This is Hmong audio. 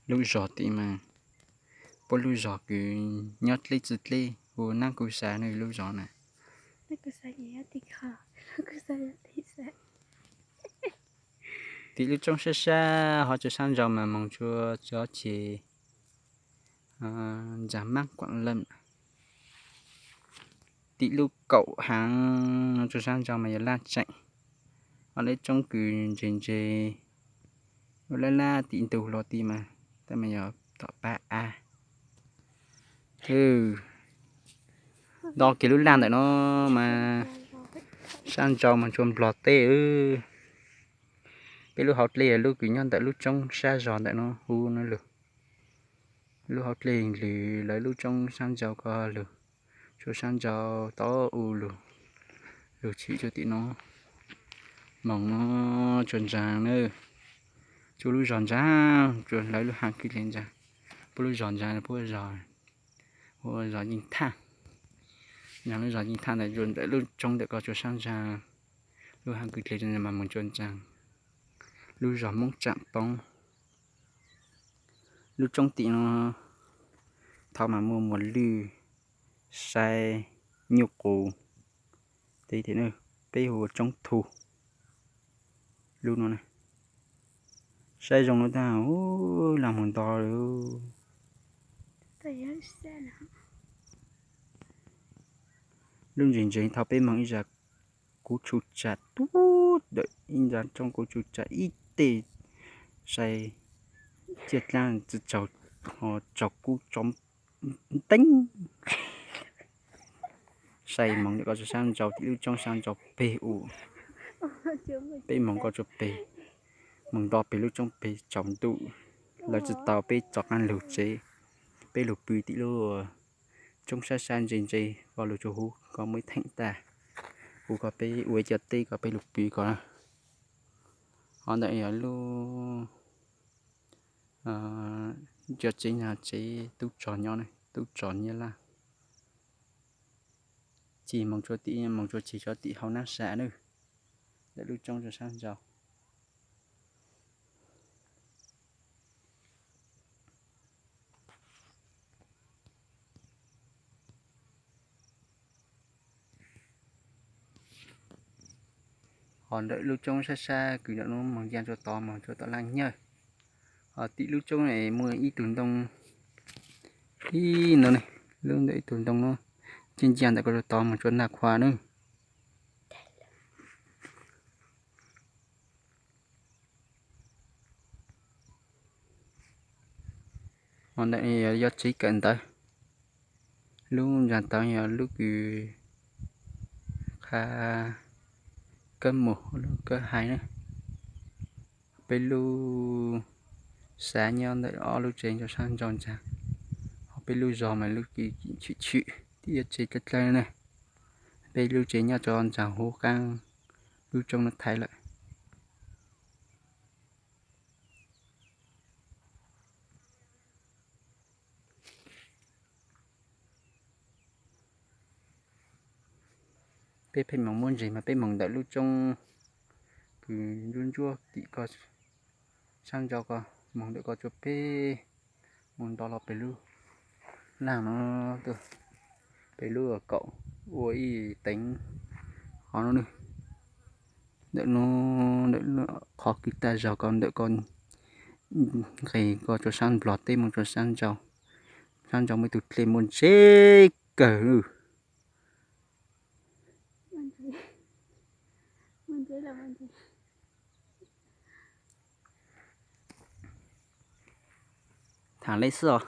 Lub zos tim mas puab lub zos kws nyob dleb txwv dleb hu Nab Kuv Xav no lub zos na. Tim lub roob sab sab ho tsuas sab ntsaus mas moog tsuas cov ces ntxaag mab kuam leej. Tim lub kaum haav tsuas sab ntsaus mas yog Laj Tseem. Ho lub roob kws ntse ntse lub laj laj tim ntug los tim mas, tab mas yog tom pab av. Nto kiag lub laj ntawm no mas sab ntsaus mas tsuas Nplog teb. Peb lub hauv dlej yog lub kws nyob ntawm lub roob sab zog ntawm no hu no lug. Lub hauv dlej lug lawv lub roob sab ntsaus ko lug, tsuas sab ntsaus tau u lug, lug tshwm tsuas tim no. Moog no tsuas ntsaag na, tsuas lub zos ntsaag, tsuas lawv lub haav kwj dlej ntsaag. Puab lub zos ntsaag, puab zos, puab zos Yeej Thaj. Ntsaag lub zos Yeej Thaj ntawd, ntawm lub roob ntawm ko tsuas sab ntsaag, lub haav kwj dlej mas moog tsuas ntsaag. Lub zos Moob Tsaam Poob. Lub roob tim no thaum mas muaj muas lwj, saib, nyuj qus, peb hu ua Roob Thu. Lub no saib zoo no tag, lam moog nto lawm. Lub ntseeg ntseeg thaum peb moog ib zag kuv tshum tsam tub ntawm ib nta roob kuv tshum tsam ib teg, saib ciaj dlaab tsi tsaug, ho tsaug kub tso nteeb. Saib moog ntawm ko tsuas sab ntsaus, tim lub roob sab ntsaus peg u. Peb moog ko tsuas peg, moog nto peg lub roob peg tsaus ntuj, lawv tsi tau peb rov qaab lug tsev. Peb lug pw tim lub roob sab sab ntse ntse ko lug tsuas huv ko muaj ib theem tag, huv ko peb ua ib co teb ko peb lug pw ko na. Ho ntawm yog lub, yog tsev, tsev tub rog nyob, tub rog Nyab Laj. Cig moog tsuas tim, moog tsuas cig tso tim hauv nab sa na, ntawm lub roob tsuas sab ntsaus. Ho ntawm lub roob sab sab kws ntawm no moog ncaj tsuas tod, moog tsuas tom Laj Nyawj. Ho tim lub roob no muaj ib tug ntoo, ib no, lub ntawm ib tug ntoo no, ncaj ncaj ntawm ko tsuas tod moog tsuas Naj Khua na. Ho ntawm yog tsev kawm ntawv, lub ntsaag tod yog lub kws qha kawb moos, lub kawb hais na. Peb lub xav nyob ntawm ob lub tsev ntsaum sab ntsaus ntsaag, ho peb lub zog mas lub kws tshwm tshwm tim ib tsev dlawb dlawb na. Peb lub tsev nyob tso ntsaag huv qaab lub roob no thaiv lawm. Peb pheej moog muab ntseeg mas peb moog ntawm lub roob kws ntsuab ntsuab tim ko, sab ntsaus ko, moog ntawm ko tsuas peb moog nto los peg lub laag no, peb lub kaum ua ib teev qhov no. Ntawm no, ntawm qhov kws tag zog ko ntawm ko nqes ko tsuas sab Nplog teb moog tsuas sab ntsaus. Sab ntsaus muaj ib tug dlej muaj ntse kawg. Thaam le xwb os.